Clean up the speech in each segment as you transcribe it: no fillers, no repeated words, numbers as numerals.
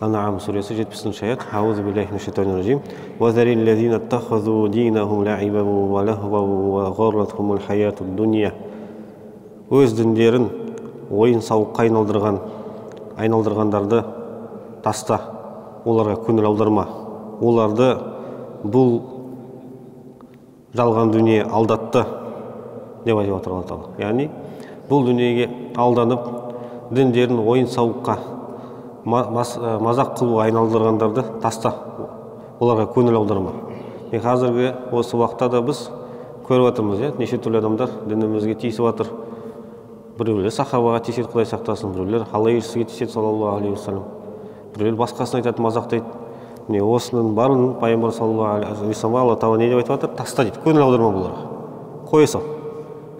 Ан'ам сүресі 70-ші аят. Аузу биллахи минаш шайтанир ражим. Ва зарил лазина иттахазу динахум лаибан ва лахван ва ғарратхумул хаятуд дунья. Өз діндерін ойын сауыққа айналдырғандарды таста, оларға көңіл аударма. Оларды бұл жалған дүние алдатты деп айтып отыр Алла Тағала. Яғни бұл дүниеге алданып, діндерін ойын сауыққа, мазақ қылуға айналдырғандарды таста, оларға көңіл аударма. Қазіргі осы уақытта да біз көріп жатырмыз, неше түрлі адамдар дінімізге тиісіп жатыр. Біреулер сахабаға тиіседі, Құдай сақтасын, біреулер Алла елшісіне тиіседі, саллаллаху алейхи уассалам. Біреулер басқасын айтады, мазақтайды. Міне осының барын пайғамбар саллаллаху алейхи уассалам Алла Тағала не деп айтып жатыр? Таста дейді, көңіл аударма бұларға. Қоя сал.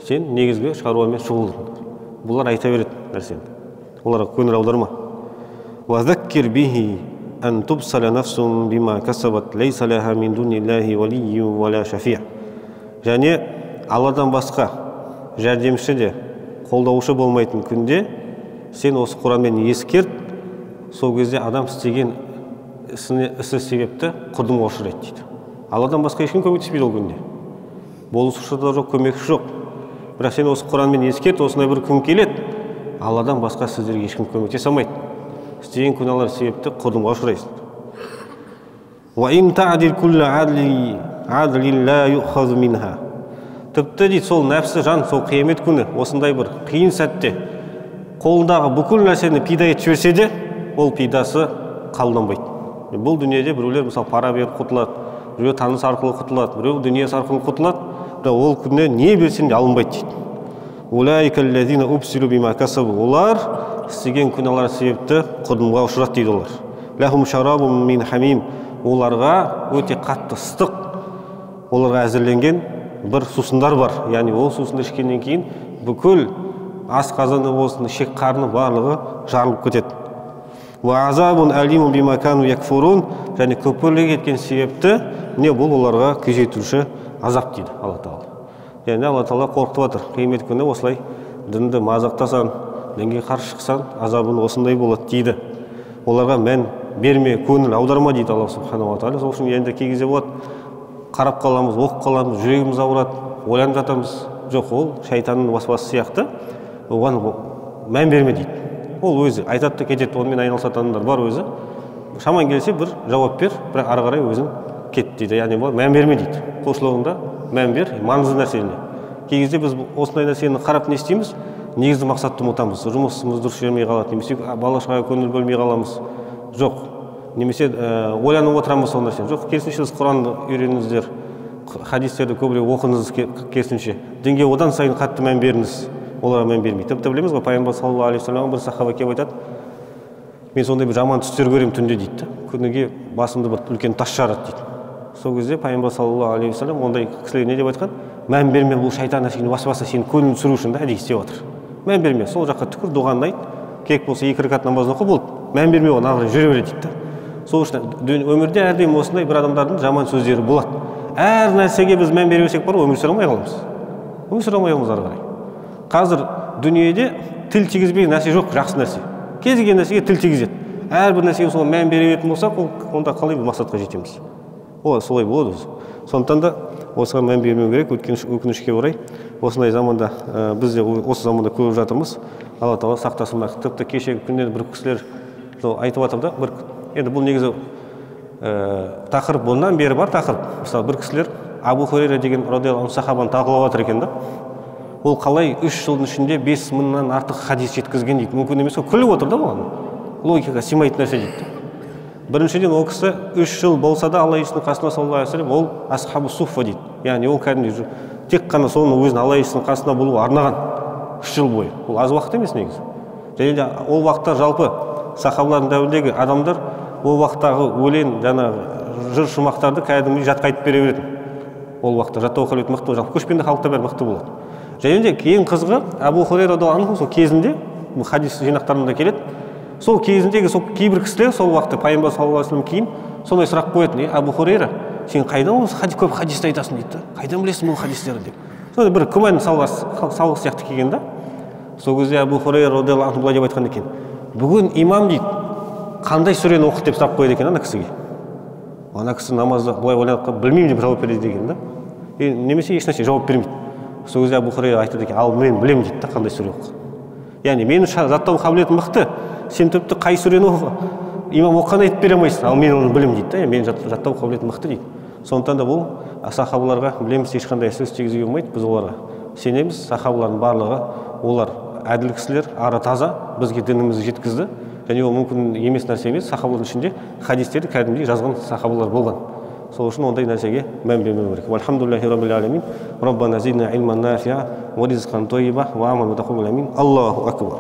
Сен негізгі шаруамен шұғылдан. Бұлар айта береді нәрсені. Оларға көңіл аударма. وَذَكِّرْ بِهِ أَنْ تُبْصَلَ نَفْسٌ بِمَا كَسَبَتْ لَيْسَ لَهَا مِنْ دُونِ اللَّهِ وَلِيٌّ وَلَا شَفِيعٌ. Және Алладан басқа жәрдемші де, қолдаушы болмайтын күнде сен осы Құранмен ескерт, сол кезде адам істеген ісі себепті құрдымға ұшырайды дейді. Алладан басқа ешкім көмектеспейді ол күнде. Болысушы да жоқ, көмекші жоқ. Бірақ сен осы Құранмен ескерт, осындай бір күн келеді, Алладан басқа сіздерге ешкім көмектесе алмайды. Істеген күнәлар себепті құрдымға ұшырайсың. Тіпті дейді, сол нәпсі жан, сол қиямет күні, осындай бір қиын сәтте қолындағы бүкіл нәрсені пида етіп жіберсе де, ол пидасы қабылданбайды. Бұл дүниеде біреулер мысалы пара беріп құтылады, біреу таныс арқылы құтылады, біреу дүниесі арқылы құтылады, бірақ ол күнде не берсең де алынбайды дейді. Олар істеген күнәлар себепті құрдымға ұшырады дейді олар. Лахум шарабун мин хамим. Оларға өте қатты ыстық, оларға әзірленген бір сусындар бар. Яғни ол сусынды ішкеннен кейін бүкіл асқазаны болсын, ішек қарны барлығы жарылып кетеді. Уа азабун алимун бима кану якфурун. Және күпірлік еткен себепті міне бұл оларға күйзелтуші азап дейді Алла Тағала. Яғни Алла Тағала қорқытып жатыр. Қиямет күні осылай дінді мазақтасаң, дінге қарсы шықсаң, азабың осындай болады дейді. Оларға мән берме, көңіл аударма дейді Алла Субханала Тағала. Сол үшін енді кей кезде болады, қарап қаламыз, оқып қаламыз, жүрегіміз ауырады, ойланып жатамыз. Жоқ, ол шайтанның уасуасы сияқты, оған мән берме дейді. Ол өзі айтады да кетеді, онымен айналысатын адамдар бар өзі. Шаман келсе бір жауап бер, бірақ ары қарай өзің кет дейді. Яғни бұл мән берме дейді. Құлшылығында мән бер, маңызды нәрсені. Кей кезде біз осындай нәрсені қарап не істейміз? Негізгі мақсатты ұмытамыз. Жұмысымыз дұрыс жүрмей қалады, немесе бала шағаға көңіл бөлмей қаламыз. Жоқ, немесе ойланып отырамыз сол нәрсені. Жоқ, керісінше сіз Құранды үйреніңіздер, хадистерді көбірек оқыңыз, керісінше. Дінге одан сайын қатты мән беріңіз, оларға мән бермей. Тіпті білеміз ғой, пайғамбар саллаллаху алейхи уассалам бір сахаба келіп айтады, мен сондай бір жаман түстер көремін түнде дейді. Күніге басымды бір үлкен тас жарады дейді. Сол кезде пайғамбар саллаллаху алейхи уассалам ондай кісілерге не деп айтқан? Мән берме, бұл шайтан сені уасуаса, сенің көңілін түсіру үшін де әдейі істеп жатыр. Мән берме, сол жаққа түкір, дұғаны айт, керек болса 2 ракат намазын оқы, болды. Мән берме, оған ары қарай жүре береді дейді. Сол үшін өмірде әрдайым осындай бір адамдардың жаман сөздері болады. Әр нәрсеге біз мән бере берсек бар, өмір сүре алмай қаламыз. Өмір сүре алмай қаламыз ары қарай. Қазір дүниеде тіл тигізбеген нәрсе жоқ, жақсы нәрсе. Кез келген нәрсеге тіл тигізеді. Әрбір нәрсеге сол мән бере беретін болсақ, онда қалай бір мақсатқа жетеміз? Ол солай болады өзі. Сондықтан да осыған мән бермеу керек, өкінішке орай осындай заманда, біз де осы заманда көріп жатырмыз. Алла Тағала сақтасын. Тіпті кешегі күнде бір кісілер сол айтып жатыр да, бір, енді бұл негізі тақырып бұнан бері бар тақырып. Мысалы бір кісілер Абу Хурейра деген радиаллаху анху сахабаны талқылап жатыр екен да. Ол қалай 3 жылдың ішінде 5000-нан артық хадис жеткізген дейді. Мүмкін емес, ол күліп отыр да оған. Логикаға сыймайтын нәрсе дейді. Біріншіден, ол кісі 3 жыл болса да Алла елшісінің қасында саллаллаху алейхи уассалам, ол асхабу суффа дейді. Яғни ол кәдімгідей тек қана соның өзін Алла елшісінің қасында болуға арнаған 3 жыл бойы. Ол аз уақыт емес негізі. Және де ол уақытта жалпы сахабалардың дәуіріндегі адамдар ол уақыттағы өлең, жаңағы жыр шумақтарды кәдімгідей жатқа айтып бере беретін. Ол уақытта жаттау қабілеті мықты, жалпы көшпенді халықта бәрі мықты болады. Және де ең қызығы Абу Хурейра радиаллаху анху сол кезінде, бұл хадис жинақтарында келеді, сол кезіндегі сол кейбір кісілер сол уақытта пайғамбар саллаллаху алейхи уассалам кейін сондай сұрақ қоятын: Абу Хурейра, сен қайдан осы көп хадисті айтасың дейді да, қайдан білесің бұл хадистерді деп. Сондай бір күмән салық сияқты келген да. Сол кезде Абу Хурейра радиаллаху анху былай деп айтқан екен: бүгін имам дейді, қандай сүрені оқыды деп сұрақ қояды екен ана кісіге. Ана кісі намазда былай ойланып қалып, білмеймін деп жауап береді екен да. Немесе ешнәрсе жауап бермейді. Сол кезде Абу Хурайра айтады екен, ал мен білемін дейді да, қандай сүре оқыған. Яғни менің жаттау қабілетім мықты, сен тіпті қай сүрені имам оқығанын айтып бере алмайсың, ал мен оны білемін дейді да, менің жаттау қабілетім мықты дейді. Сондықтан да бұл сахабаларға білеміз, ешқандай сөз тигізуге болмайды, біз оларға сенеміз. Сахабалардың барлығы олар әділ кісілер, ары таза, бізге дінімізді жеткізді. Және ол мүмкін емес нәрсе емес, сахабалардың ішінде хадистерді кәдімгідей жазған сахабалар болған. Сол үшін ондай нәрсеге мән бермеу керек. Вальхамдулиллахи раббил аламин. Раббана зидна илман нафиа ва ризқан тайиба ва амалан мутақаббалан. Амин. Аллаху акбар.